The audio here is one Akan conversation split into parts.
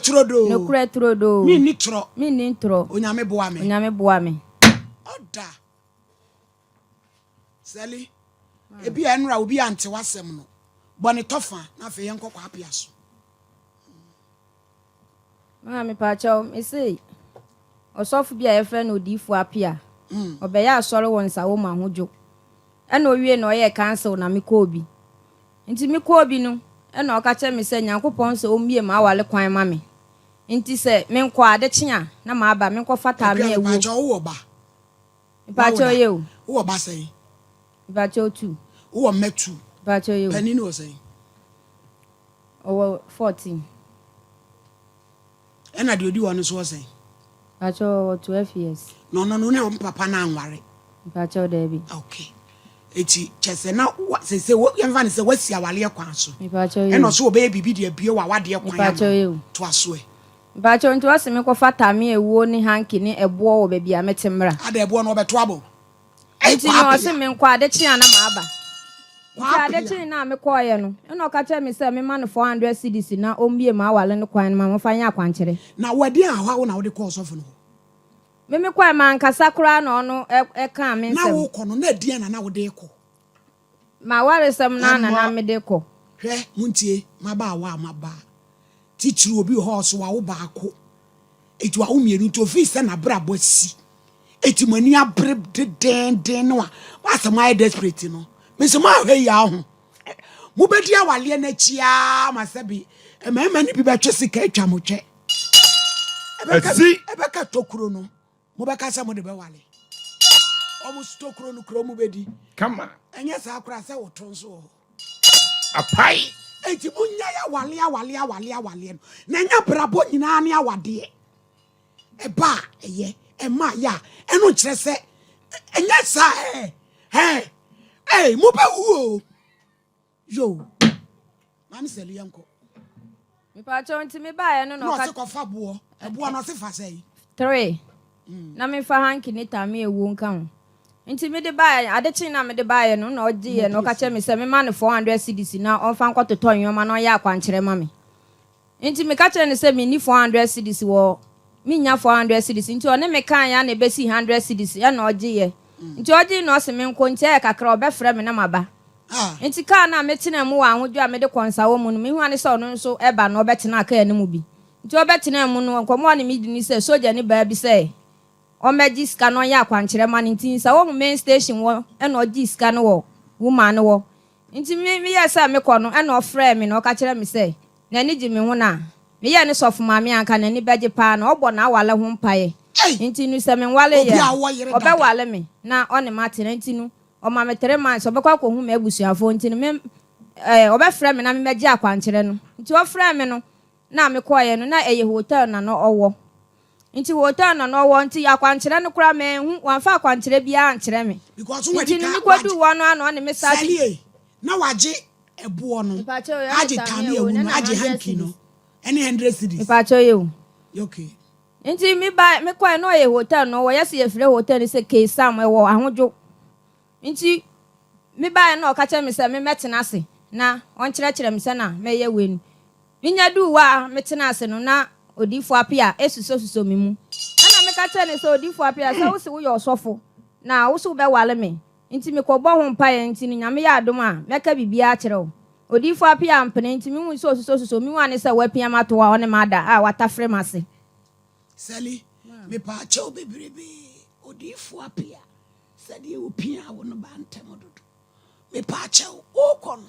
turodoo. Nokorɛ turodoo. Menni torɔ. Menni ntorɔ. Onyame boa me. Onyame boa me. Ɔda. Sally, ebi a ɛnora obi ante w'asɛm no, bɔ ne tɔfa na afei yɛnkɔ Kwapea so. Maa mepaakyɛw, mese ɔsɔfo bi a yɛfrɛ no Odiyifo Apia, ɔbɛyɛ asɔre wɔ Nsawam Ahodwo. Ɛna owie na ɔyɛɛ council na mekɔɔ bi. Nti mekɔɔ bi no, ɛna ɔka kyerɛ me sɛ Nyankopɔn sɛ ɔmmue m'aware kwan ma me. Nti sɛ menkɔ a, ade kye a, na maba, menkɔfata Akua, me awuo. mepaakyɛw wowɔ ba? Mepaakyɛw Wawo yɛ da? o. Wowɔ ba sɛn? Mepaakyɛw two. Wowɔ mma two? Mepaakyɛw yɛ o. Panin wɔ sɛn? Ɔwɔ 14. Ɛna deɛ odi hɔ no nso wɔ sɛn? Mpakyɛw ɔwɔ 12 years. Na ɔno no ne ɔmo papa no anware? Mpakyɛw daabi. Okay. Eti kyɛ sɛ na wa sese wo yɛmfa no sɛ wasi awareɛ kwan so. Mpakyɛw Ɛna yeo. ɔso ɔbɛyɛ biribi de abue w'awadeɛ kwan ama Mpakyɛw wo. yeo. Toa so ɛ. Mpakyɛw nti ɔse menkɔfa tame awuo ne hanky ne ɛboɔ wɔ baabi a mete mmra. Ada ɛboɔ no ɔbɛto abɔ wo. Ei Nti no ɔse Kwapea. menkɔ ade kye a na maba. Nti ade Kwapea. kyee no a mekɔeɛ no, ɛna ɔka kyerɛɛ me sɛ memma no 400 cedis na ɔmmue m'aware no kwan no ma memfa nyɛ akwankyerɛ. Na wo ɛdeɛn ahwawo na wode kɔɔ ɔsɔfo no hɔ? Me mekɔeɛ mankasa koraa na ɔno kaa me Na nsɛm. wokɔ no na ɛdeɛn na na wode rekɔ? M'awaresɛm no ara na na Ɛmmoa. mede rekɔ. Hwɛ, montie, mmabaawa a moaba, titiriw obi wɔ hɔ a ɔso wawo baako, enti wawo mmienu nti ofii sɛ n'abrabɔ asi, enti mo ani abere dedeenden no a moasɛ moayɛ desperate no, mese moanhwɛ yie a ho mobɛdi awaleɛ no akyi ara ma sɛbe mmarima no bi bɛtwe sika atwa mo twɛ. Ɛbɛka, Asi. ɛbɛka tokuro no, mobɛka sɛ mode bɛwale. Wɔn tokuro no kuro mobɛdi. Kama. Ɛnyɛ saa koraa sɛ woto nso wɔ hɔ. Apae. Enti monnyae awale awale awale awaleɛ no, na ɛnyɛ abrabɔ nyinaa ne awadeɛ. Ɛba a ɛyɛ, ɛma yɛ a, ɛno nkyerɛ sɛ ɛnyɛ saa ɛ ɛ ɛ mobɛwu o. Yo, maame Sɛli yɛnkɔ. Mepaakyɛw nti mebaeɛ no na Na ɔka. ɔse kɔfa boɔ, ɛboɔ no ɔse fa sɛn? Tree na memfa hanky ne tame awuo nka ho. Nti mede baeɛ, ade kyee no a mede baeɛ no na ɔgyeeɛ na ɔka kyerɛɛ me sɛ memma no 400 cedis na ɔmfa nkɔtotɔ nnoɔma na ɔnyɛ akwankyerɛ ma me. Nti meka kyerɛɛ no sɛ menni 400 cedis wɔ, mennya 400 cedis nti ɔne me kaeɛ ara na ɛbɛsii 100 cedis ɛna ɔgyeeɛ. Nti ɔgyee na ɔse menkɔ nti ɛyɛ kakra ɔbɛfrɛ me na maba. Nti kaa no a metenaa mu wɔ ahodwo a mede kɔ Nsawɔ mu no, mehu ara ne sɛ ɔno nso ɛba na ɔbɛtenaa kaa no mu bi. Nti ɔbɛtenaa mu no, nkɔmmɔ a ɔne me di ne sɛ sogyani baa bi sɛ ɔmmɛgye sika na ɔnyɛ akwankyerɛ ma no. Nti Nsawɔ mu main station hɔ na ɔgyee sika no wɔ woman no hɔ. Nti me meyɛɛ sɛ mekɔ no ɛna ɔfrɛɛ me na ɔka kyerɛɛ me sɛ n'ani gye me ho na meyɛɛ ne sɔfo maame a anka n'ani bɛgye paa na ɔbɔ n'awale ho mpaeɛ. Ei! Nti no sɛ menwaleeɛ Obi a, a ɔwɔ yere dada. ɔbɛwale me na ɔne m'atena. Nti no Ɔma me three months, ɔbɛkɔ akɔhu m'abusuafoɔ nti no me eh, ɔbɛfrɛ me na memmɛgye akwankyerɛ no. Nti ɔfrɛɛ me no na mekɔeɛ no na ɛyɛ hotel na na ɔwɔ. Nti hotel na na ɔwɔ nti akwankyerɛ no koraa manhu, wamfa akwankyerɛ biara ankyerɛ me. Because wadi Nti no ka mekɔduu wagye hɔ no ara na ɔne me start. Sally ei, na wagye ɛboɔ no, Mepakyɛw ɛne agye Tamia Tamia o, wu ne no, na agye hundred hanky no, cedis. ɛne hundred cedis. Mepakyɛw yɛ o. Okay. Nti me ba me kɔɛ na ɔyɛ hotel no ɔwɔ yɛse yɛfrɛ hotel no sɛ K-Sam ɛwɔ Ahodwo nti me baɛ na ɔka kyerɛ me sɛ me mɛtena ase na ɔnkyerɛkyerɛ me sɛna mɛyɛ wei no me nya duu hɔ a me tena ase no na Odiyifoɔ Appiah esusɔsusɔ me mu ɛna me ka kyerɛ no sɛ Odiyifoɔ Appiah sɛ wose woyɛ ɔsɔfo na wose wobɛwale me nti me kɔ bɔ ho mpaeɛ nti no Nyame yɛ adom a mɛka biribiara akyerɛ wo Odiyifoɔ Appiah ampene nti me hu sɛ ɔsusɔsusɔ me mu ane sɛ wapia m'ato a ɔne m'ada a watafere m'ase. Sally, mepaakyɛw bebrebe, Odiyifoɔ Appiah, sɛdeɛ wopiaa wo no baa ntɛm dodo. Mepaakyɛw, worekɔ no,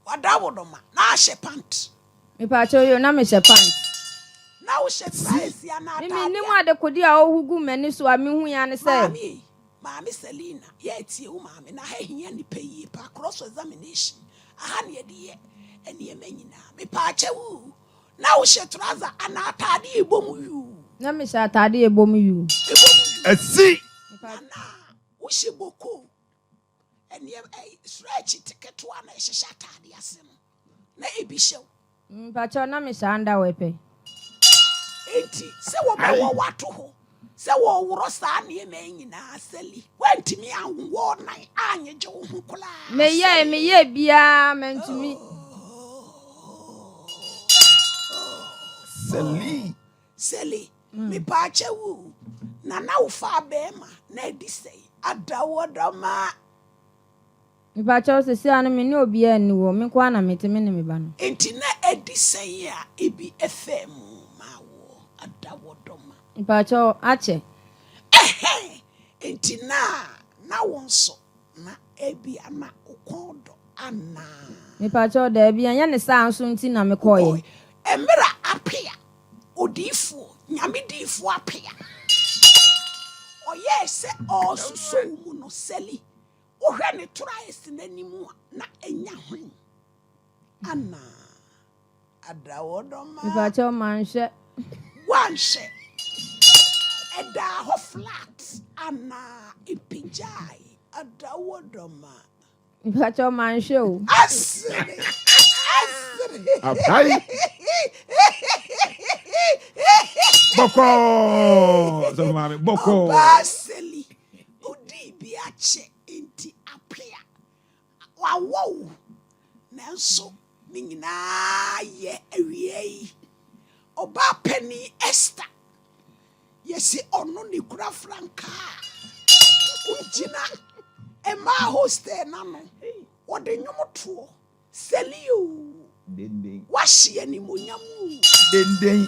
wada wo no ma, na ahyɛ pant. Mepaakyɛw yoo, na mehyɛ pant. Na wohyɛ traes anaa Me ataadeɛ mennim a. adekodeɛ a ɔrehu gu m'ani so a mehui ara ne sɛ. Maame ei, Maame Selina, yɛretie wo maame na ha hia nnipa yie paa, cross examination, aha na yɛde yɛ nneɛma nyinaa. Mepaakyɛw oo, na wohyɛ trouser anaa ataade a ɛbɔ mu yuu? Na mehyɛ ataade a ɛbɔ mu yuu. Ɛbɔ mu yuu. Asi! Na na wohyɛ boko, nneɛma, ɛyi, stretch ketewa na ɛhyehyɛ ataade ase no, na ebi hyɛ wo. Mpakyɛw na mehyɛ underwear pɛ. Enti sɛ wɔbɛwɔ wo ato hɔ sɛ wɔreworɔ saa nneɛma yi nyinaa, Sally, woantumi anwowɔ nan anyegye wo ho koraa, Meyɛe, Sally. meyɛɛ biara mantumi. Sally. Sally, mepaakyɛ wo na na wo faa bɛɛma na adi sɛn? Adawɔdɔma. Mepakyɛw, seesei ara no me ne obiara nni hɔ, me nko ara na mete, me ne me ba no. Enti na adi sɛn a ebi faa mu maa woɔ? Adawɔdɔma. Mepakyɛw, akyɛ. Ɛhɛn, enti na na wo nso na ebia na wo kɔn dɔ anaa? Mepakyɛw, daabi, ɛnyɛ ne saa nso nti na mekɔeɛ. Wokɔe. Mmerɛ a Apea, odiyifoɔ, Nyame diyifoɔ Apea, ɔyɛɛ sɛ ɔresosɔ wo mu no, Sally, Wohwɛ ne toro a esi n'anim a, na enya hwen anaa? Adawɔdɔma. Mepakyɛw manhwɛ. Woanhwɛ? Ɛdaa hɔ flat anaa epagyae? Adawɔdɔma. Mepakyɛw manhwɛ o. Asere! Asere! Apae! Bɔkɔɔ! Sɔfo maame, bɔkɔɔ! Ɔbaa Sally. Wodii bi akyɛ nti apea wawɔ wo nanso ne nyinaa yɛ awiei. Ɔbaa panin Esther yɛse ɔno ne kura frankaa a ogyina mmaa hostel no ano ɔde nnwom toɔ Sɛli oo wahye animuonyam oo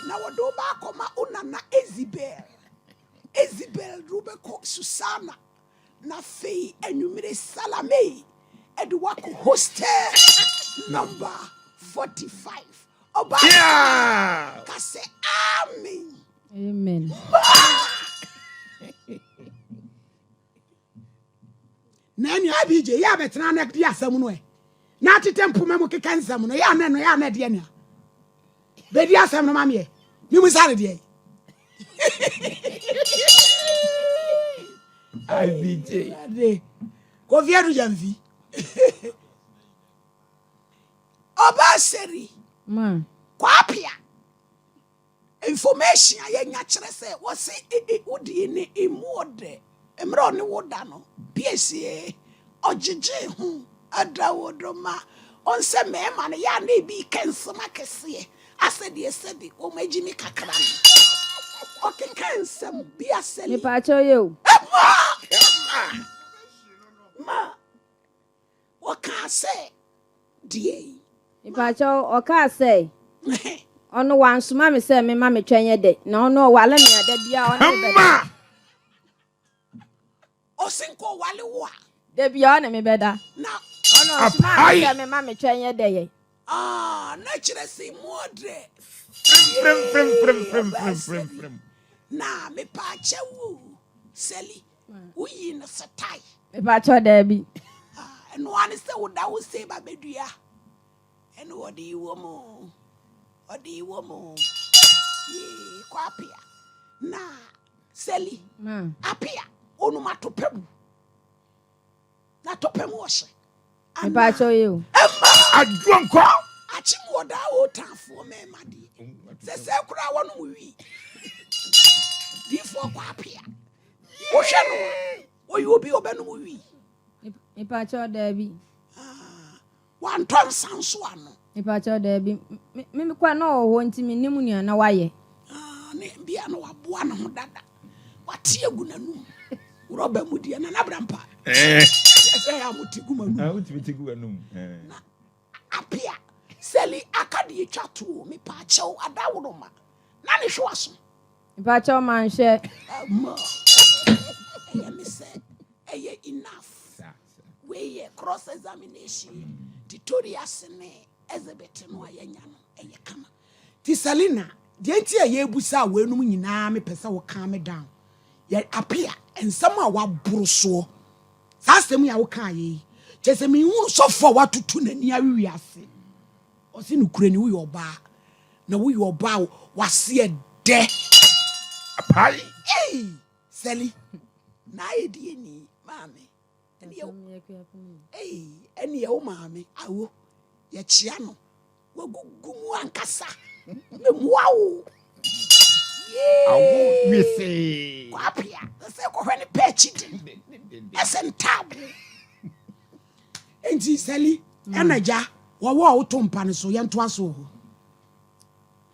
na wɔde wo ba akɔma wo nana Ezibel. Isabel de wo bɛkɔ Susana, na afei anwummere Salame de wo akɔ hostel number 45. Ɔbaa Yeah! ka sɛ amen. Amen. Na ɛne IBJ yɛ abɛtena na di asɛm no ɛ na atete mpoma mu keka nsɛm no yɛ anɛ no yɛ anɛ deɛ nea bɛdi asɛm no ma meɛ memu sa ne deɛ IBJ. Kofi Adu Gyamfi. Ɔbaa Seri. Ma. Kwapia. Information a yɛnya kyerɛ sɛ wɔse wodie ne emu ɔdɛ mmerɛ ɔne wo da no piesie ɔgyegyee ho adawodo ma ɔn sɛ mmarima no yɛ a na ebi reka nsɛm akɛseɛ asɛ deɛ sɛbi wɔn agyimi kakra no ɔkeka nsɛm bi asɛli Mepaakyɛw yɛ o. Ɛma! Ma wɔkaa sɛ deɛn? Mepaakyɛw ɔkaa sɛ ɔno wansoma me sɛ mema me twɛ nyɛ dɛ na ɔno ɔwale me a da biara ɔne me bɛda. Ɛma! Ɔse nka ɔwale wo a. Da biara ɔne me bɛda. Na. Ɔno ɔsomaa me Apae! sɛ mema me twɛ nyɛ dɛ yɛ. Ah, na kyerɛ se mu ɔdrɛ. Frem frem frem Yee, frem ɔbaa frem frem Sally. frem. Na mepaakyɛw o, Sally, woyii no setae. Mepaakyɛw daabi. Ah, ɛno ara ne sɛ woda wo se ba bɛdua. Ɛne ɔde wɔ mu, ɔde wɔ mu. Yee, kɔ apea. Na Sally, apea, onum atopɛ mu. Na atopɛ mu ɔhyɛ. Mepaakyɛw yi o. Ɛma. Adwo nkɔ. Akyi mu ɔda o tanfoɔ mɛma deɛ. Sɛ sɛ koraa wɔnom wi. Difoɔ kɔ apea. Wohwɛ no a, ɔyɛ obi ɔbɛnom wi. Mepaakyɛw daabi. Ah. Wantɔ nsa nso ano. Mepakyɛw daabi, me me kɔ a na ɔwɔ hɔ nti mennim nea na wayɛ. Ah, ne bia na waboa ne ho dada. Wate agu n'anum. Rɔba mu deɛ, Nana Brampa. Eh. Ɛsɛ yɛ a mo te gu m'anum. Ah, wotumi te gu w'anum. Eh. Na apia, Sally aka deɛ etwa to o, mepaakyɛw adaworoma. Na ne hwe w'aso. Mepakyɛw manhwɛ. Ɛma ɛyɛ me sɛ ɛyɛ enough. Wei yɛ cross examination tutorials ne exhibit no a yɛanya no ɛyɛ kama. Nti Selina, deɛ nti a yɛrebusa weinom nyinaa mepɛ sɛ wo calm down. Yɛ Apea, nsɛm a waboro soɔ, saa asɛm yi a wokaeɛ yi, kyerɛ sɛ menhunu sɔfo a watoto n'ani awe wiase. Ɔse nokorɛ ni woyɛ ɔbaa, na woyɛ ɔbaa a w'aseɛ dɛ. Apae. Ei! Sally, na ayɛ deɛ ni, maame. Ɛneɛ wo maame awo yɛkyea no wagugu mu ankasa memoa wo awo wesee kwapea sɛ kɔhwɛ ne pɛɛkyi den ɛsɛ ntaabo nti sɛli ɛna gya wɔwɔ a woto mpa no so yɛntoa so wɔ hɔ.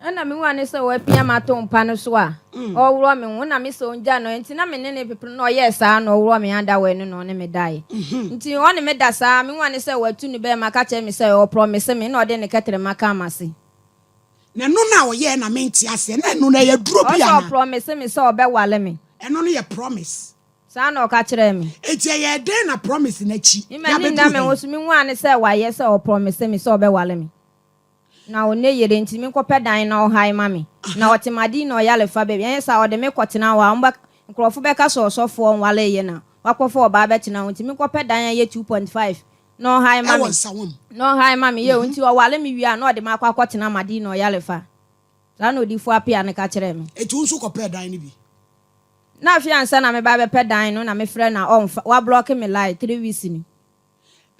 Ɛna me wura ne sɛ wapia me ato mpa no so a, ɔreworɔ me ho, na me sɛ ɔngya no, nti na me ne no repepere na ɔyɛɛ saa na ɔworɔ me underwear no na ɔne me daeɛ. Nti ɔne me da saa, me wura ne sɛ watu ne bɛɛma ka kyerɛ me sɛ ɔprɔmese me na ɔde ne kɛtrɛma kaa m'ase. Na ɛno na ɔyɛɛ na mente aseɛ, na ɛno no ɛyɛ aduro bi Ɔsɛ anaa? ɔprɔmese me sɛ ɔbɛwale me. Ɛno no yɛ promise. Saa na ɔka kyerɛɛ me. Enti ɛyɛɛ dɛn na promise no akyi Me m'ani nna yɛabɛduru me ha ho yi? so, me wura ne sɛ wayɛ sɛ ɔprɔmese me sɛ ɔbɛwale me. Na ɔnnɛ yere nti menkɔpɛ dan na ɔhae ma me. Na ɔte Madina ɔyarefa baabi. Ɛnyɛ saa a ɔde me kɔtena hɔ a, wɔbɛ, nkurɔfo bɛka sɛ ɔsɔfoɔ nwareeɛ na wakɔfa ɔbaa bɛtena hɔ nti menkɔpɛ dan a ɛyɛ 2.5 na ɔhae ma Ɛwɔ me. Nsawam. Na ɔhae ma me. Yeo, nti ɔware me wie a na ɔde me akɔ akɔtena Madina ɔyarefa. Saa na odiyifoɔ Appiah no ka kyerɛɛ me. Enti wo nso kɔpɛɛ dan no bi? Na afei ansa na meba abɛpɛ dan no na mefrɛ no a ɔmfa, wablɔke me line three weeks ni.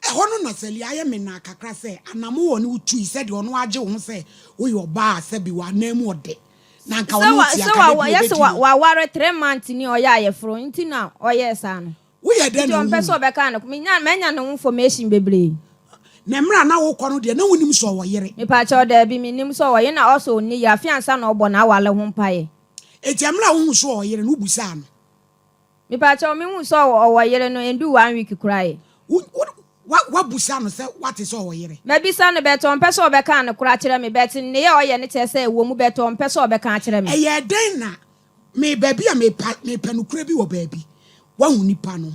Ɛhɔ no na Sally ayɛ me naa kakra sɛ anamo wɔ ne wo tui sɛdeɛ ɔno agye wo ho sɛ woyɛ ɔbaa a sɛbi w'anan mu ɔdɛ na anka Sɛ ɔne wo wa te sɛ anka wa da bi yɛ sɛ ɔbɛdi wa no. waware 3 months ni ɔyɛ ayeforo nti na ɔyɛɛ saa no. Woyɛ dɛn Nti na ɔmpɛ sɛ wohuu? ɔbɛka no menya manya ne ho information bebree. Na mmerɛ a na wokɔ no deɛ na wonim sɛ ɔwɔ yere? Mepakyɛw daabi mennim sɛ ɔwɔ yere na ɔsɛ ɔnni yere afei ansa na ɔbɔ n'aware ho mpaeɛ. Enti mmerɛ a wohuu sɛ ɔwɔ yere no wobusaa no? Mepakyɛw mehuu sɛ ɔwɔ yere no ɛnduu one week koraa ɛ. Wo wo wa wabusa no sɛ wate sɛ ɔwɔ yere? Mabisa no but ɔmpɛ sɛ ɔbɛka nokorɛ akyerɛ me but nneyɛɛ a ɔyɛ no kyerɛ sɛ ɛwɔ mu but ɔmpɛ sɛ ɔbɛka akyerɛ me. Ɛyɛɛ dɛn na me baabi a mepa mepɛ nokorɛ bi wɔ baabi wahu nipa no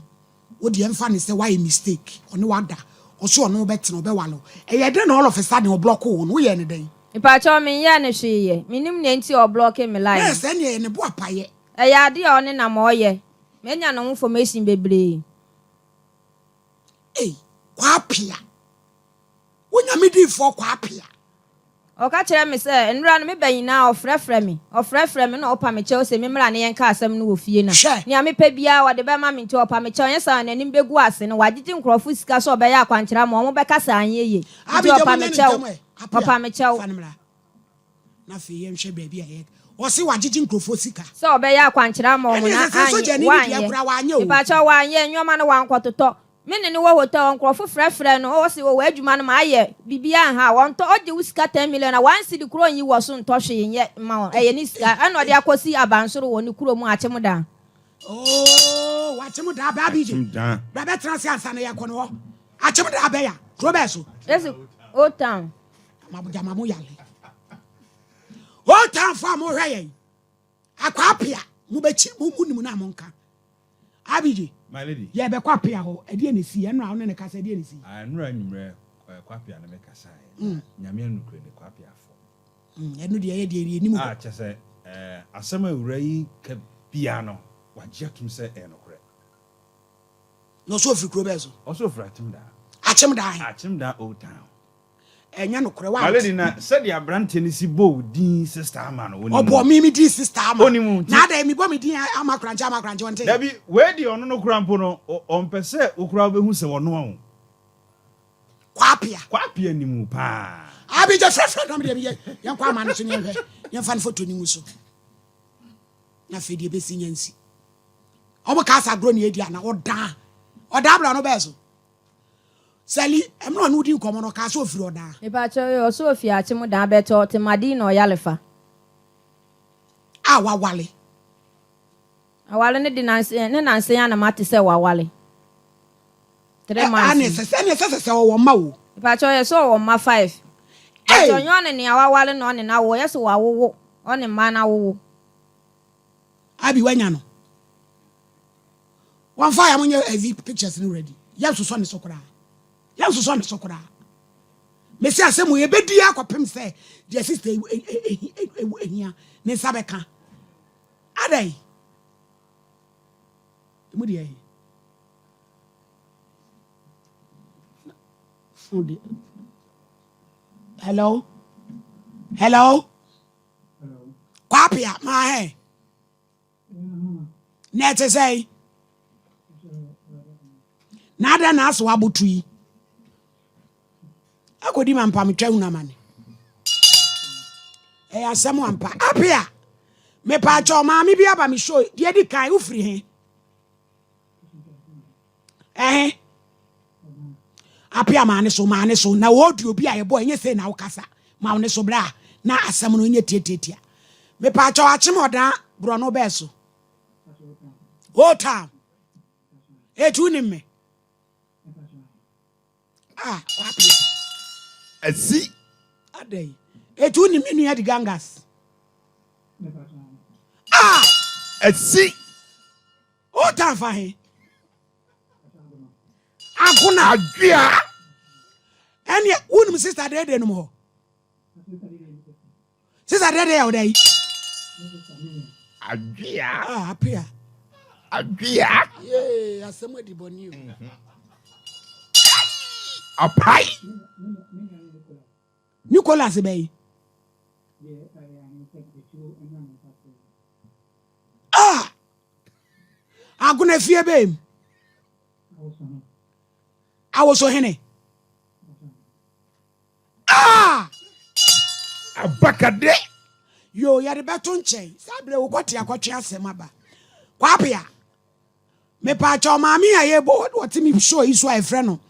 wo deɛ mfa no sɛ wayɛ mistake ɔne wo ada ɔse ɔne wo bɛtena ɔbɛwale wo ɛyɛɛ dɛn na all of a sudden ɔblɔkoo wo no woyɛɛ no dɛn? Mepakyɛw menyɛɛ no hwee yɛ menim nea nti a ɔblɔke me line Nɛɛsɛ no. ɛneɛ ɛyɛ ne bo apayɛ. Ɛyɛ adeɛ a ɔne nam ɔyɛ. Manya ne ho information bebree. Ei Kwapea wo nyame diifoɔ Kwapea. Ɔka kyerɛ me sɛ nnora no me ba nyinaa ɔfrɛfrɛ me, ɔfrɛfrɛ me na ɔpa me kyɛw sɛ me mmra ne yɛnka asɛm no wɔ fie na Hwɛ. nea mepɛ biara ɔde bɛma me nti ɔpa me kyɛw anyɛ saa a n'anim bɛgu ase na wagyegye nkurɔfo sika sɛ ɔbɛyɛ akwankyerɛ ama wɔn wɔbɛka sɛ anyɛ yie nti Abigya ɔpa monyɛ me no kyɛw, ntɛm ɛ Apea ɔpa me kyɛw. fa no mmra. Na afei yɛnhwɛ baabi a yɛ Ɔse wagyegye nkurɔfoɔ sika. Sɛ ɔbɛyɛ akwankyerɛ ama wɔn Ɛneɛ na sɛ sɛ anyɛ, sogyani no deɛ wanyɛ. koraa wanyɛ o. Mepakyɛw wanyɛ, nnoɔma no wankɔtotɔ. Me ne no wɔ hotel hɔ, nkurɔfo frɛfrɛ no, ɔse oh w'adwuma no mayɛ, biribiara nha wo, ɔntɔ, ɔgye wo sika ten million a one cedi koraa ɔnyi wɔ so ntɔ hwee nyɛ mma wɔn, ɛyɛ ne sika, ɛna ɔde akɔsi abansoro wɔ ne kurom Akyem Dan. Oh, Akyem Dan bɛ Abidjan. Akyem Dan. Bra bɛtena ase ansa na yɛakɔ no hɔ. Akyem Dan bɛya, kuro bɛɛ so. Yɛsi Old Town. Gyama mo yale. Old Town fo a mohwɛ yɛn. Akɔ apea mo bɛkyi mo mo nim no a monka. Abidjan. My lady. Yɛbɛkɔ apea hɔ. Ɛdeɛ na ɛsi. Ɛnora wo ne ne kasa ɛdeɛ na ɛsi. Ɛnora anwummerɛ kɔ apea ne me kasa. Nyame anukure ne kɔ apea fo. Ɛno deɛ ɛyɛ deɛ yɛnim hɔ. A kyɛ sɛ asɛm a awura yi ka bia no wagye atom sɛ ɛyɛ nokorɛ. Na ɔsɛ ofiri kuro bɛɛ so. Ɔsɛ ofiri Akyem Daa. Akyem Daa he? Akyem Daa Old Town. Ɛnyɛ nokorɛ My lady na sɛdeɛ aberanteɛ no si bɔ wo din sister ama no wonim Ɔbɔ me me din sister ama. Onim nti. Na adɛn mebɔ me din ama korankye ama korankye ɔnte. Dabi wei deɛ ɔno no koraa mpo no ɔmpɛ sɛ wo koraa wobɛhu sɛ ɔnoa wo. Kwapea. Kwapea nim wo paa. Abigya frɛfrɛ na medeɛ meyɛ yɛnkɔ ama no so ne yɛnhwɛ yɛmfa no foto no ngu so na afei deɛ ɛbɛsi nya nsi. Ɔmo kaa sɛ agorɔ ne ɛdi ana ɔdaa ɔdaa bra no bɛɛ so. Sally, mmerɛ ɔne wo di nkɔmmɔ no ɔkaa sɛ ɔfiri ɔdaa. Mepakyɛw ee ɔsɛ ofi akyem daa but ɔte Madina ɔyalefa. A wawale. Awale no de nansa ne nansa yi ara na mate sɛ wawale. 3 months ni. Ɛne ɛsɛ sɛ sɛ ɔwɔ mma o. Mepakyɛw yɛ sɛ ɔwɔ mma 5. But ɔnyɛ ɔne nea wawale na ɔne no awo yɛ sɛ wawowo ɔne mma no awowo. Abi wanya no. Wɔmfa ya monyɛ heavy pictures no ready. Yɛnsosɔ ne so koraa. Yɛnsosɔ ne so koraa. Mesi asɛm o yɛbɛdi akɔpem sɛ deɛ sister ehia ne nsa bɛka. Adɛn? Emu deɛ ɛhe? Phone deɛ. Hello? Hello? Kwapea, maa hɛ. Na ɛte sɛn? Na adɛn na ase waboto yi? Akɔdi ma mpametwa hunu amane. Ɛyɛ asɛm ampa. Apea, mepaakyɛw maame bi aba me show deɛ di kan wofiri he? Ɛhe? Apea maa ne so, maa ne so. Na audio bi a yɛbɔ ɛnyɛ sei na wokasa. Ma wo ne so bra. na asɛm no nyɛ tiatiatia. Mepaakyɛw akyem ɔdaa borɔno bɛɛ so. Old town. Eti wonim me? Ah, kwapea. Asi. Adɛn? Eti wonim me nua di gangas? Ah! Asi. Old town fa he? Agona. Adwea. Ɛneɛ wonim sister deede nom hɔ? Sister deede yɛ wo dɛ yi? Adwea. Ah, apea. Adwea. Yee, asɛm adi bɔne o. Mhm. Apai. Nicholas bɛyi. Ah! Agona fie bɛm. Awoso hene. Ah! Abakade. Yoo, yɛde bɛto nkyɛn. Saa berɛ wokɔte akɔtwe asɛm aba. Kwapea, mepaakyɛw maame a yɛbɔ wɔte me show yi so a yɛfrɛ no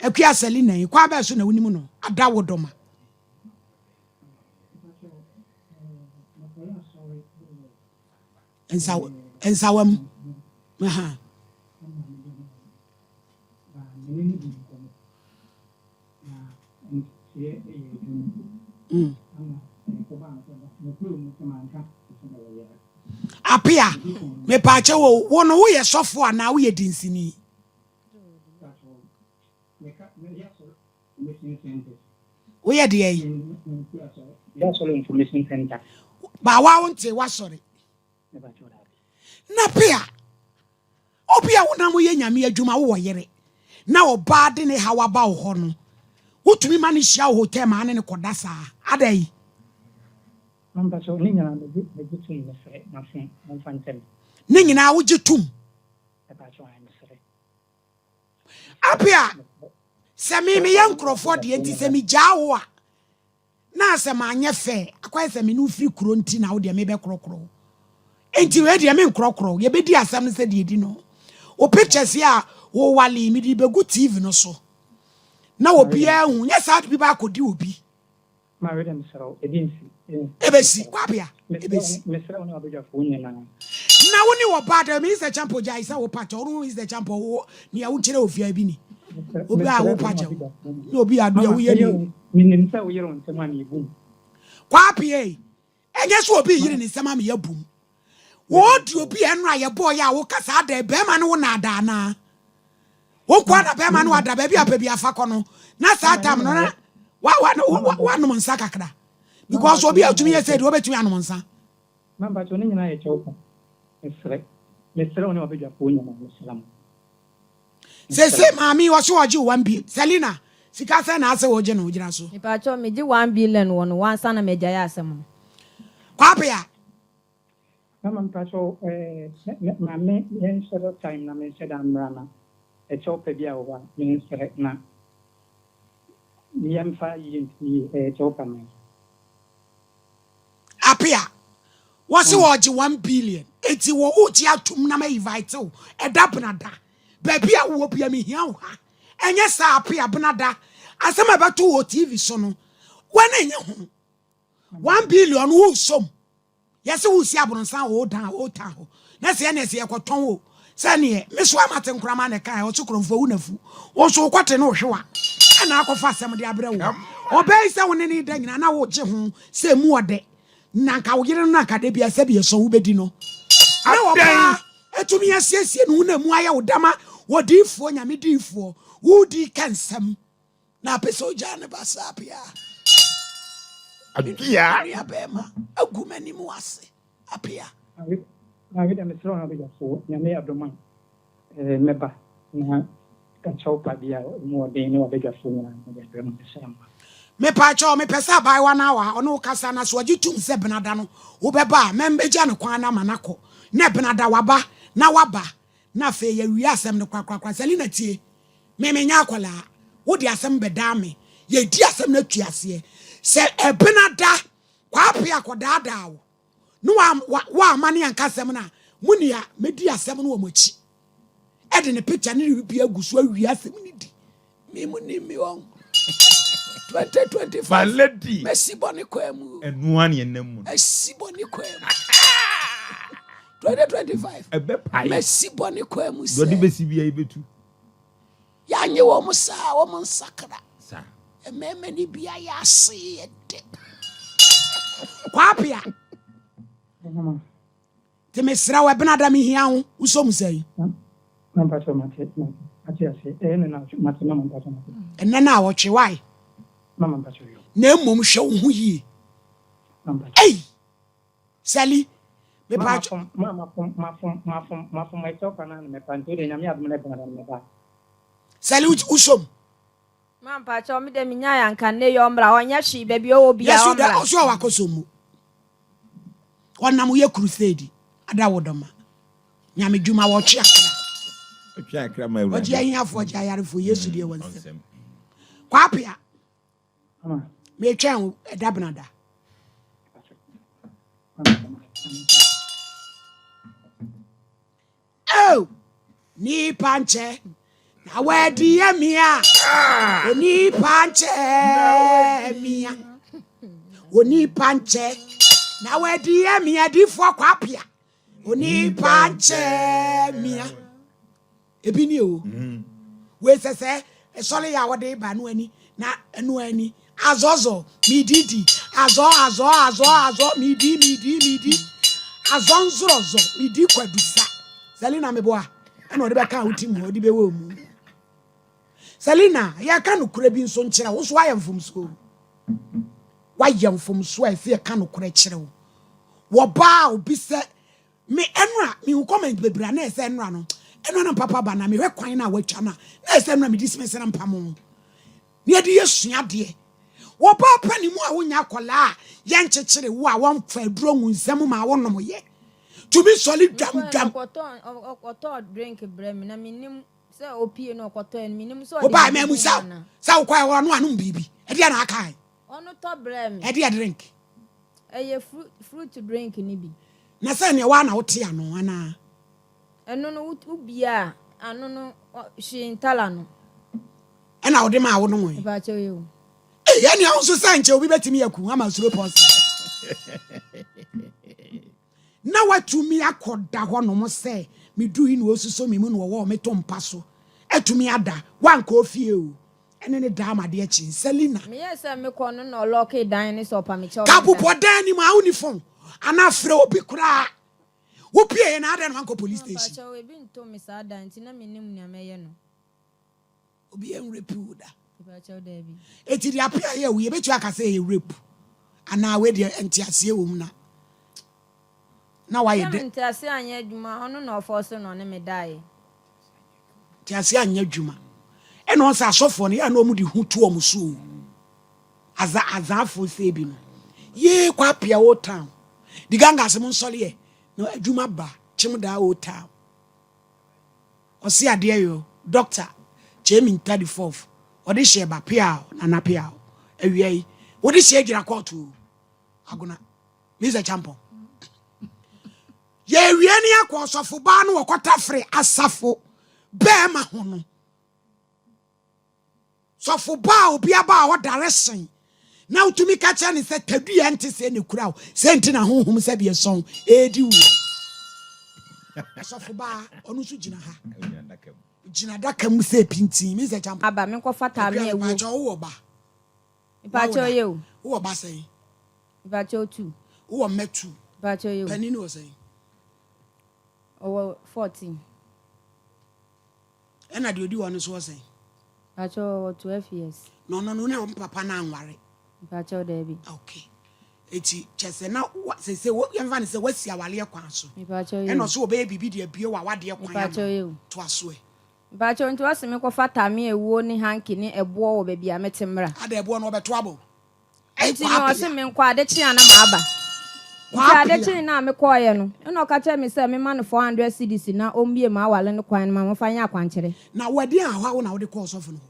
Akua Selina yi, kwan bɛn so na wonim no? Ada wo dɔma. Nsawam. Aha. Apea, mepaakyɛ wo, wo no woyɛ sɔfo anaa woyɛ dinsini? Woyɛ deɛ yi? Baawa wo nte wasɔre. Na pea, obi a wonam woyɛ nyame adwuma wowɔ yere na ɔbaa de ne haw aba wo hɔ no, wotumi ma no hyia wo hotel ma ne ne kɔda saa? Adɛn? Mampakyɛw, ne nyinaa megye megye tom mesrɛ mafom momfa nkyɛ me. Ne nyinaa wogye tom? Mepakyɛw ae mesrɛ. Apea, sɛ me meyɛ nkurɔfoɔ deɛ nti sɛ megyaa wo a Na sɛ manyɛ fɛ, akɔyɛ sɛ me ne wo firi kuro nti na wo deɛ mebɛkorɔkorɔ wo. Enti wei deɛ menkorɔkorɔ wo, yɛbɛdi asɛm no sɛdeɛ ɛdi no. Wo pictures yi a wowale yi, mede rebɛgu TV no so na obiara ahu, nyɛ saa de bi ba akɔdi obi. Maame deɛ mesrɛ wo, ebi nsi. Ebesi, Kwabea, ebesi. Mesrɛ wo ne w'abadwafoɔ nyinaa. Na wo ne ɔbaa da, Mister Champon gyae sɛ wo pa kyɛw, wo ne Mister Champon wo nea wo kyerɛ ofia bi ni. Obi a wo pa kyɛw, ne obi a deɛ woyɛ ni. Menim sɛ woyere wo nsɛm a mebu mu. Kwapea ei, ɛnyɛ sɛ obi yere ne nsɛm a meyɛ bum. Wo di obi a ɛno a yɛbɔɔ yɛ a woka saa da bɛrima ne wo naadaa anaa? Wo nkoa na bɛrima ne wada baabi a pɛ bi afa kɔ no na saa tam no na wanom nsa kakra because obi a otumi yɛ sɛ deɛ obetumi anom nsa. Mampakyɛw ne nyinaa yɛ kyɛw pa mesrɛ mesrɛ wo ne wabadwafoɔ nyinaa mesrɛ mo. Sese maame yi ɔse ɔgye one bi Selina sika sɛn na ase wogye no wogyina so. Mepakyɛw megye one billion wɔ no hɔ ansa na magyae asɛm no. Kwapea. Mama mpakyɛw eh ma me yɛn schedule time na me nhyɛ da mmra na ɛkyɛw pa bi a wɔ hɔ a me nsrɛ na yɛn fa yie nti yie ɛyɛ kyɛw pa man. Apea, wɔse wɔregye one billion enti wo wogye atom na ma invite wo ɛda benada baabi a wowɔ bia mehia wo ha ɛnyɛ saa Apea benada asɛm a ɛbɛto wɔ TV so no w'ani nye ho one billion wosom Yɛse woresi abronsan wɔ wo dan a old town hɔ na sɛ ɛneɛ sɛ yɛkɔtɔn o sɛ neɛ me so ama te nkorama na ɛkae ɔse korɔmfoɔ awu nafu wo nso wokɔte ne wohwewa ɛna akɔfa asɛm de abrɛ wo ɔbaa yi sɛ wo ne ne da nyinaa na wogye ho sɛ emu ɔdɛ na nka wo yere no na nka da bia sɛ bi ɛsɔ wobɛdi no na ɔbaa atumi asiesie ne ho na emu ayɛ wo dama wɔ diifoɔ nyame diifoɔ wodi ka nsɛm Na apɛ sɛ ogyaa ne ba saa pea. Apea. Nua bɛrima agu m'anim ase apea. Maame deɛ mesrɛ wo na badwafoɔ Nyame yɛ adom a mɛba na kyɛw pa bi a ɛmu ɔden ne wabadwafoɔ nyinaa mede abrɛ mo mesrɛ mo. Mepaakyɛw mepɛ sɛ abaayewa no a ɔne wo kasa no sɛ ɔgye tom sɛ benada no wobɛba a mɛmbɛgya no kwan no ama no akɔ na benada waba na waba na afei yɛawie asɛm no korakorakora. Selina tie. Me menyɛ akwadaa, wode asɛm bɛdaa me, yɛdi asɛm no atu aseɛ. Sɛ ɛbena da Kwaape akɔdaadaa wo ne woamma ne anka asɛm no a, mo nea mɛdi asɛm no wɔ mo akyi ɛde ne picture ne ne biribi agu so awie asɛm no di. Me mo nim me wɔn. 2025. My lady. Mɛsi bɔne kwan mu. Ɛnoa ne ɛnam mu. Mɛsi bɔne kwan mu. 2025. Ɛbɛpae. Mɛsi bɔne kwan mu sɛ. Deɛ ɔde bɛsi bia yɛbɛtu. Yɛanye wɔn saa wɔn nsakra. Saa. Mmarima no bi ayɛ ase yɛ dɛ. Kwapea. Nti mesrɛ wo ɛbenada mehia wo wosɔ mu sɛn? Ɛnɛ na awɔtwe why? Na mmom hwɛ wo ho yie. Ei! Sally, mepatwo. Sally wosɔ mu? Ma mpakyɛw me de menyae anka nnɛ yi ɔmmra ɔnyɛ hwee baabi ɔwɔ biaa Yesu da ɔmmra. ɔso a wakɔsɔ mu ɔnam yɛ crusade ada wo dɔma nyame dwuma wɔtwe akra Ɔtwe akra ma awurade. ɔgye ahiafoɔ ɔgye ayarefoɔ Yesu deɛ wɔ nsɛm Kwapea metwɛn wo ɛda benada. Oh, nipa nkyɛ na wadi yɛ mia. Onipa nkyɛ mia. Onipa nkyɛ na wadi yɛ mia. Difoɔ kwapea. Onipa nkyɛ mia. Ebi ni o. Wei sɛ sɛ ɛsɔre yɛ a wɔde ba no ani na ɛno ani. Azɔzɔ mididi azɔ azɔ azɔ azɔ midi midi midi azɔ nzorɔzɔ midi kwadusa. Selina meboa ɛna ɔde bɛka wo tim hɔ ɔde bɛwɔ mu. Selina yɛka nokorɛ bi nso nkyerɛ wo so woayɛ mfomsoɔ. Woayɛ mfomsoɔ a ɛsɛ yɛka nokorɛ kyerɛ wo. Wɔbaa obi sɛ Me ɛnora mehu comment bebree a na ɛsɛ ɛnora no ɛnora na mpapa ba na mehwɛ kwan no a watwa no a na ɛsɛ ɛnora medi sime sɛ mpamo na yɛde yɛ sua adeɛ wɔba pa ne mu a wonya akwadaa a yɛnkyekyere wo a wɔmfa aduro ngu nsam ma wonom yɛ tumi sɔle dwam dwam. Ɔtɔɔ drink brɛ me na menim sɛ opie na ɔkɔtɔɛ no menim sɛ ɔde Wobae biribi mamu sɛ mu ana. sɛ wokɔɛ hɔ no anom biribi ɛdeɛ na akae. Ɔno tɔ brɛɛ me. Ɛdeɛ drink. Ɛyɛ fruit drink no bi. Na sɛ neɛ woa na wote ano anaa. Ɛno no wo bie a ano no hwee ntala no. Ɛna wode maa wo nomoe. Mepakyɛw yɛ o. Ei ɛnea wo nso sɛ nkyɛ obi bɛtumi aku ama suro pɔsi. Na watumi akɔda hɔ nom sɛ medui na ɔsuso me mu na ɔwɔ me to mpa so atumi ada wankɔ ofie o. Ɛne ne daa ma adeɛ kye. Selina. Meyɛɛ sɛ mekɔ no na ɔlɔɔkee dan no sɛ ɔpa me kyɛw Ka menda. bobɔ dan no mu a wonni phone anaa frɛ obi koraa. Wopieeɛ no adɛn na wankɔ police station? Mpakyɛw ebi nto me saa da nti na mennim nea mɛyɛ no. Obi ɛnrape wo da? Mpakyɛw daabi. Enti deɛ apea yɛ wo yɛbɛtumi aka sɛ ɛyɛ rape anaa wei deɛ nteaseɛ wɔ mu na na wayɛ Sɛ dɛ. nteaseɛ anyɛ adwuma ɔno na ɔfɔɔse na ɔne me daeɛ. Nteaseɛ anyɛ adwuma. Ɛna ɔn sɛ asɔfoɔ no yɛ a na wɔn de hu to wɔn so o. Aza azaafoɔ sɛ bi no. Yee kɔ apia old town. Di ganga ase mo nsɔre yɛ. Na adwuma ba kyem daa old town. Ɔse adeɛ yo doctor Kyemi Ntadi fourth ɔde hyɛ ba piaw nana piaw awia yi wode hyɛ gyina court o agona Mr. Champon. Yɛwie ne akɔ ɔsɔfo baa no wɔkɔtafere asafo bɛɛma ho no. Sɔfo baa obi aba a ɔdare sen na wotumi ka kyerɛ ne sɛ tadua nte sɛ ne kura wo sɛ nti na honhom sɛ deɛ sɔn ɛredi wuo. Ɔsɔfo baa ɔno nso gyina ha. Gyina adaka mu sɛ pintin. Mi sɛ kyampa. Aba menkɔfa taa me awuo. Mpakyɛ wowɔ ba. Mpakyɛ yɛ o. Wowɔ ba sɛn? Mpakyɛw tu. Wowɔ mma tu. Mpakyɛw yɛ o. Panin wɔ sɛn? Ɔwɔ 14. Ɛna deɛ odi hɔ no nso wɔ sɛn? Mpakyɛw ɔwɔ 12 years. Na ɔno no ne wɔn papa no anware? Mpakyɛw daabi. Okay. Eti kyɛ sɛ na sɛ sɛ yɛmfa no sɛ wasi awareɛ kwan so. Mpakyɛw yɛ o. Ɛna ɔso wɔbɛyɛ biribi de abue w'awadeɛ kwan ama. Mpakyɛw yɛ o. Toa so ɛ. Mpakyɛw nti wɔse menkɔfa tame awuo ne hanky ne ɛboɔ wɔ baabi a mete mmra. Ada ɛboɔ no wɔbɛto abɔ. Enti no ɔse menkɔ ade kye a na maba. Nti ade kyee no a mekɔeɛ no, ɛna ɔka kyerɛɛ me sɛ memma no 400 cedis na ɔmmue m'aware no kwan no ma memfa nyɛ akwankyerɛ. Na wo ɛdeɛn ahoa wo na wode kɔɔ ɔsɔfo no hɔ?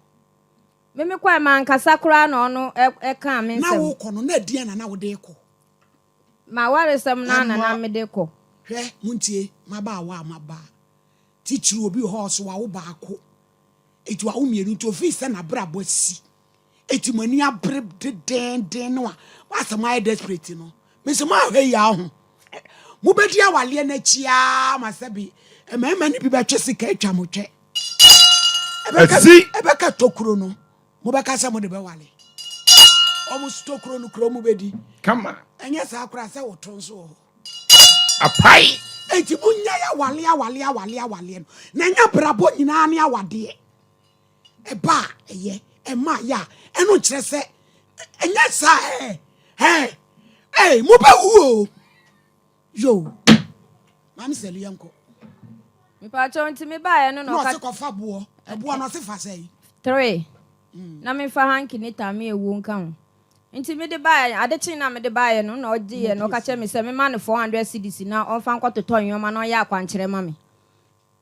Me mekɔeɛ mankasa koraa na ɔno kaa me Na nsɛm. wokɔ no na ɛdeɛn na na wode rekɔ? M'awaresɛm no ara na na mede rekɔ. Hwɛ, montie, mmabaawa a moaba, titiriw obi wɔ hɔ a ɔso wawo baako, enti wawo mmienu nti ofii sɛ n'abrabɔ asi. Eti mo ani abere dedeenden no a moasɛ moayɛ desperate no. Mese moahwɛ yi aho. Mobɛdi awaleɛ no akyi ara ma sɛbe mmarima no bi bɛtwe sika atwa mo twɛ. Asi! Ɛbɛka tokuro no, mobɛka sɛ mode bɛwale. Wɔn tokuro no kura wɔn bɛdi. Kama. Ɛnyɛ saa koraa sɛ woto nso wɔ hɔ. Apae! Enti monnyae awale awale awale awaleɛ no, na ɛnyɛ abrabɔ nyinaa ne awadeɛ. Ɛba a ɛyɛ, ɛma yɛ a, ɛno nkyerɛ sɛ ɛnyɛ saa ɛɛ ɛɛ ɛɛ mobɛwu o. Yo, maame sɛli yɛnkɔ. Mepaakyɛw nti mebaeɛ no na Na ɔka ɔse kɔfa boɔ, ɛboɔ no ɔse fa sɛn? Three, na memfa hanky ne tame awuo nka ho. Nti mede baeɛ, ade kyee na mede baeɛ no na ɔgyeeɛ na ɔka kyerɛɛ me sɛ memma no 400 cedis na ɔmfa nkɔtotɔ nnoɔma na ɔnyɛ akwankyerɛ ma me.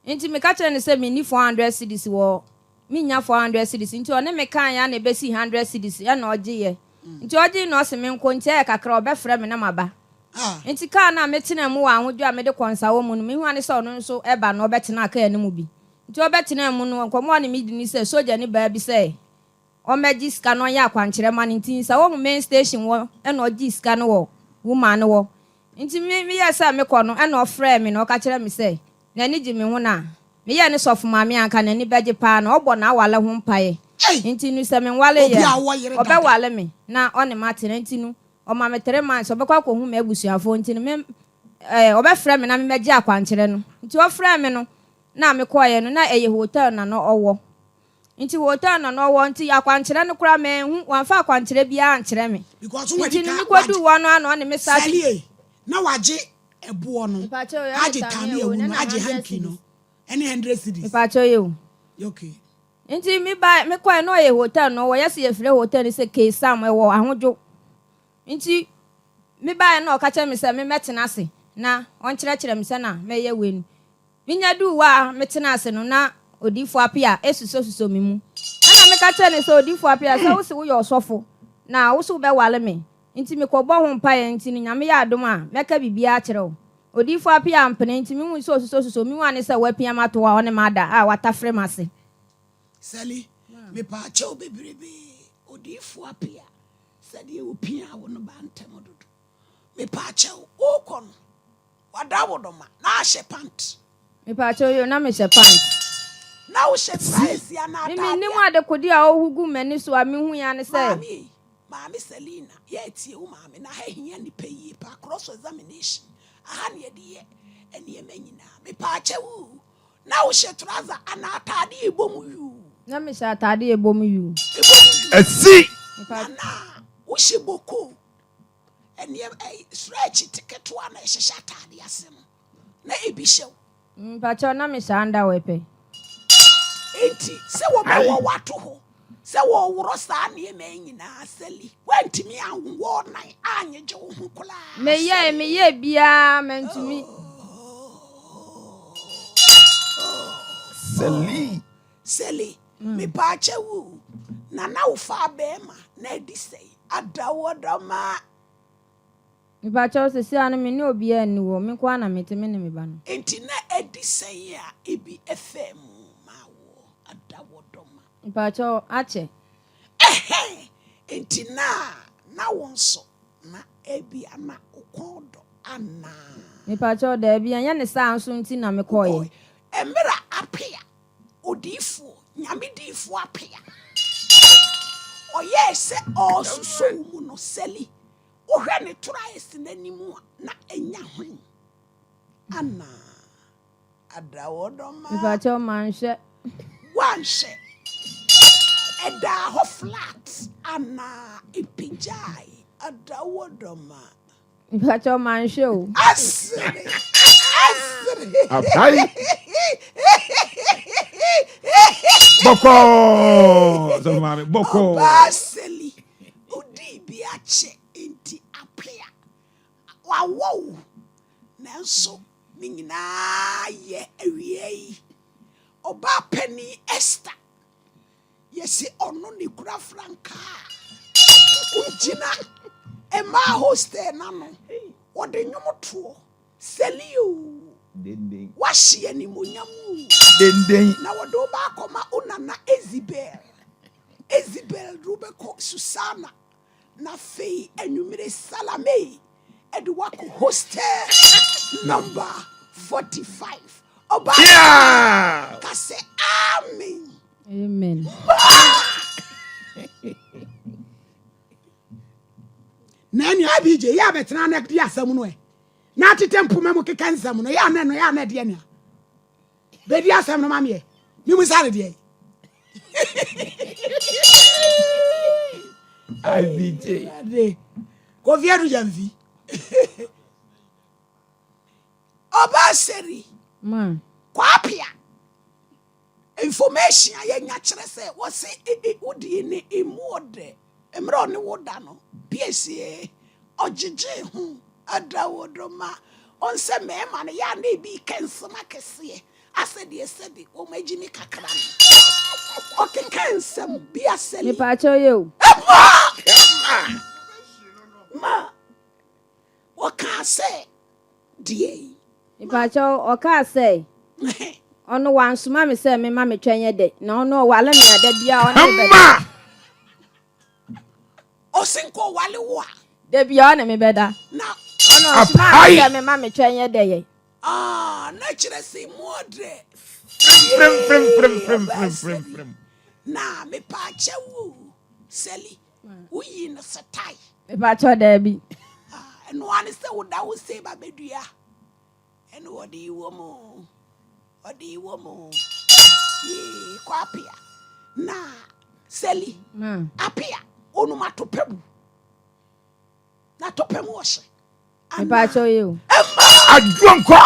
Nti meka kyerɛɛ no sɛ menni 400 cedis wɔ mennya 400 cedis nti ɔne me kaeɛ ara na ɛbɛsii 100 cedis ɛna ɔgyeeɛ. Nti ɔgyee na ɔse menkɔ nti ɛyɛ kakra ɔbɛfrɛ me na maba. Nti kaa no a metenaa mu wɔ ahodwo a mede kɔ Nsawɔ mu no mehu ara ne sɛ ɔno nso ɛba na ɔbɛtenaa kaa no mu bi. Nti ɔbɛtenaa mu no nkɔmmɔ a ɔne me di ne sɛ sogyani baa bi sɛ ɔmmɛgye sika na ɔnyɛ akwankyerɛ ma no nti Nsawɔ mu main station hɔ na ɔgyee sika no wɔ woman no hɔ. Nti me meyɛɛ sɛ mekɔ no ɛna ɔfrɛɛ me na ɔka kyerɛɛ me sɛ n'ani gye me ho na meyɛɛ ne sɔfo maame a anka n'ani bɛgye paa na ɔbɔ n'awale ho mpaeɛ nti no sɛ menwaleeɛ Obi a a ɔwɔ yere dada. ɔbɛwale me na ɔne m'atena nti no ɔma me 3 months ɔbɛkɔ akɔhu m'abusuafoɔ nti no me ɛɛ ɔbɛfrɛ me na memmɛgye akwankyerɛ no nti ɔfrɛɛ me no na mekɔeɛ no na ɛyɛ hotel na na ɔwɔ nti hotel na na ɔwɔ nti akwankyerɛ no koraa manhu wamfa akwankyerɛ biara ankyerɛ me Because nti no mekɔduu hɔ no a na ɔne me sa Sɛlie na wagye ɛboɔ no Mepakyɛw, ɛne agye tame tame ɛwɔ awu ne no na agye 100 hanky no cedis. ɛne 100 cedis. Mepakyɛw yɛ o. Okay. Nti me ba mekɔɛ na ɔyɛ hotel no wɔyɛ sɛ yɛfrɛ hotel no sɛ K-Sam ɛwɔ Ahodwo. Nti me baeɛ na ɔka kyerɛ me sɛ memmɛtena ase na ɔnkyerɛkyerɛ me sɛ na mɛyɛ wei no. Menya duu hɔ a metena ase no na Odiyifoɔ Appiah esusɔsusɔ me mu. Ɛna meka kyerɛ no sɛ Odiyifoɔ Appiah sɛ wose woyɛ ɔsɔfo na wose wobɛwale me nti mekɔbɔ ho mpaeɛ nti no Nyame yɛ adom a mɛka biribiara akyerɛ wo. Odiyifoɔ Appiah ampene nti mehui sɛ ɔsusɔsusɔ me mu a ne sɛ wapia m'ato hɔ a ɔne m'ada a watafere m'ase. Sally, mepaakyɛw bebrebe, Odiyifoɔ Appiah sɛdeɛ opiaa wo no baa ntɛm dodo. Mepaakyɛw, wokɔ no, wada wo dɔma na ahyɛ pant. Mepaakyɛw yo, na mehyɛ pant. Na wohyɛ traes anaa Me ataadeɛ? mennim adekode a ɔhu gu m'ani so a mehui ara ne sɛ. Maame ei, Maame Selina, yɛretie wo maame na ha hia nnipa yie paa, cross examination, aha na yɛde yɛ nneɛma nyinaa. Mepaakyɛw o, na wohyɛ trouser anaa ataade a ɛbɔ mu yuu? Na mehyɛ ataade a ɛbɔ mu yuu. Ɛbɔ mu yuu. Asi! Na na wohyɛ boko, nneɛma, ɛyi, stretch ketewa na ɛhyehyɛ ataade ase no, na ebi hyɛ wo. Mpakyɛw, na mehyɛ underwear pɛ. Enti sɛ wɔbɛwɔ wato hɔ sɛ wɔworɔ saa nneɛma yi nyinaa sɛli woantumi anwɔ nan anyegye wo ho koraa. Meyɛɛ meyɛɛ biara mantumi. Sɛli. Sɛli, mepaakyɛ wo na na wofa bɛrima na adi sɛe adawɔdɔma. Mepakyɛw sɛsi a no me ne obiara nni hɔ, me nko ara na mete me ne me ba no. Enti na adi sɛe a ebi ɛfɛ mu ma wɔ adawɔdɔma. Mepakyɛw akyɛ. Ɛhɛn, enti na wo nso na ebi ana wo kɔn dɔ anaa? Mepakyɛw daabi, ɛnyɛ ne saa nso nti na mekɔɔyɛ. Mmerɛ Appiah, odiyifoɔ, Nyame diyifoɔ Appiah, ɔyɛɛ sɛ ɔresuso wo mu no, sɛli, wohwɛ ne toro a ɛsi n'anim a, na ɛnya hwen anaa? Adawɔdɔma. Mepakyɛw manhwɛ. Wanhwɛ. Ɛdaa hɔ flat anaa ɛpagyae? Adawɔdɔma. Mepakyɛw manhwɛ o. Asere! Asere! Apae! Bɔkɔɔ! Sɔfo maame, bɔkɔɔ! Ɔbaa sɛli, wodii bi akyɛ nti Appiah, wawɔ wo, nanso ne nyinaa yɛ awia yi. Ɔbaa panin Esther, yɛsi ɔno ne kura frankaa. Ogyina mmaa hostel n'ano, wɔde nnwom toɔ. Sɛli o, Denden. wahye animonyam o. Denden. Na wɔde wo ba akɔma wo nana Isabel. Isabel de wobɛkɔ Susana, na afei anwummere Salame de wakɔ hostel number 45. Ɔbaa ka sɛ amen. Amen. Na ɛne IBJ yɛ abɛtena na di asɛm no ɛ na atete mpoma mu keka nsɛm no yɛ anɛ no yɛ anɛ deɛ nea bɛdi asɛm no ma meɛ memu sa ne deɛ. IBJ. Kofi Adu Gyamfi. Ɔbaa Seri. Ma. Kwapia. Information a yɛnya kyerɛ sɛ wɔse wodie ne emu ɔdɛ mmerɛ ɔne wo da no piesie ɔgyegyee ho adawodoma ɔnsɛ mmarima no yɛ a na ebi ka nsɛm akɛseɛ asɛ deɛ sɛbi wɔn agyimi kakra no ɔkeka nsɛm bi asɛli. Mepaakyɛw yɛ o. Ɛma ma wɔkaa sɛ deɛ yi. Mepaakyɛw ɔkaa sɛ ɔno wansoma me sɛ mema me twɛn yɛ dɛ na ɔno ɔwale me a da biara ɔne me bɛda. Ɔse nka ɔwale wo a. Da biara ɔne me bɛda. Na ɔno ɔsoma me sɛ mema me twɛn yɛ dɛ yɛ. Ah, na kyerɛ sɛ mu ɔdrɛ. Fremfremfremfremfremfrem. Na mepaakyɛw o, Sally, woyii no setae. Mepaakyɛw daabi. Ah, ɛno ara ne sɛ woda wo sɛ ba bɛdua. Ɛne wɔde wɔ mu. Ɔde wɔ mu. Yee, kɔ apea. Na Sally, apea, onum atopɛ mu. Na atopɛ mu ɔhye. Mepaakyɛw yi o. Ɛma. Adwonkɔ.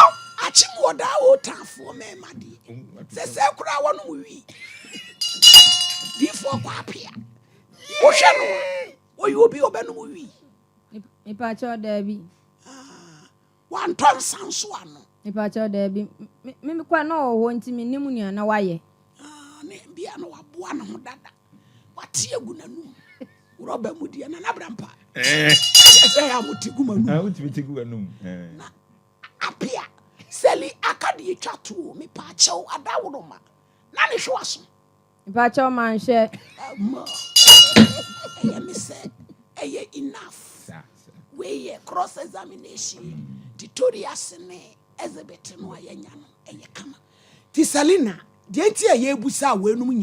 Akye mu ɔdaa o taafoɔ mɛɛma deɛ. Sɛ sɛ koraa wɔnom wi. Diifoɔ kɔ apea. Wohwɛ no a, ɔyɛ obi a ɔbɛnom wi. Mepaakyɛw daabi. Ah, wantɔ nsa nso ano. Mepaakyɛw daabi. Me me kɔ na ɔwɔ hɔ nti mennim nea na wayɛ. Ah, ne bia na waboa ne ho dada. Wate agu n'anum. Rɔba mu deɛ, Nana Brampa. Ɛsɛ yɛ a mote gu m'anum. Ah, wotumi te gu w'anum. Na apea, Sally aka deɛ etwa to o, mepaakyɛw adaworoma. Na ne hwe w'aso. Mepaakyɛw manhwɛ. Ma ɛyɛ me sɛ ɛyɛ enough. Wei yɛ cross examination. Tutorials ne exhibit no a yɛanya no ɛyɛ kama. Nti Selina, deɛ nti a yɛrebusa weinom nyinaa.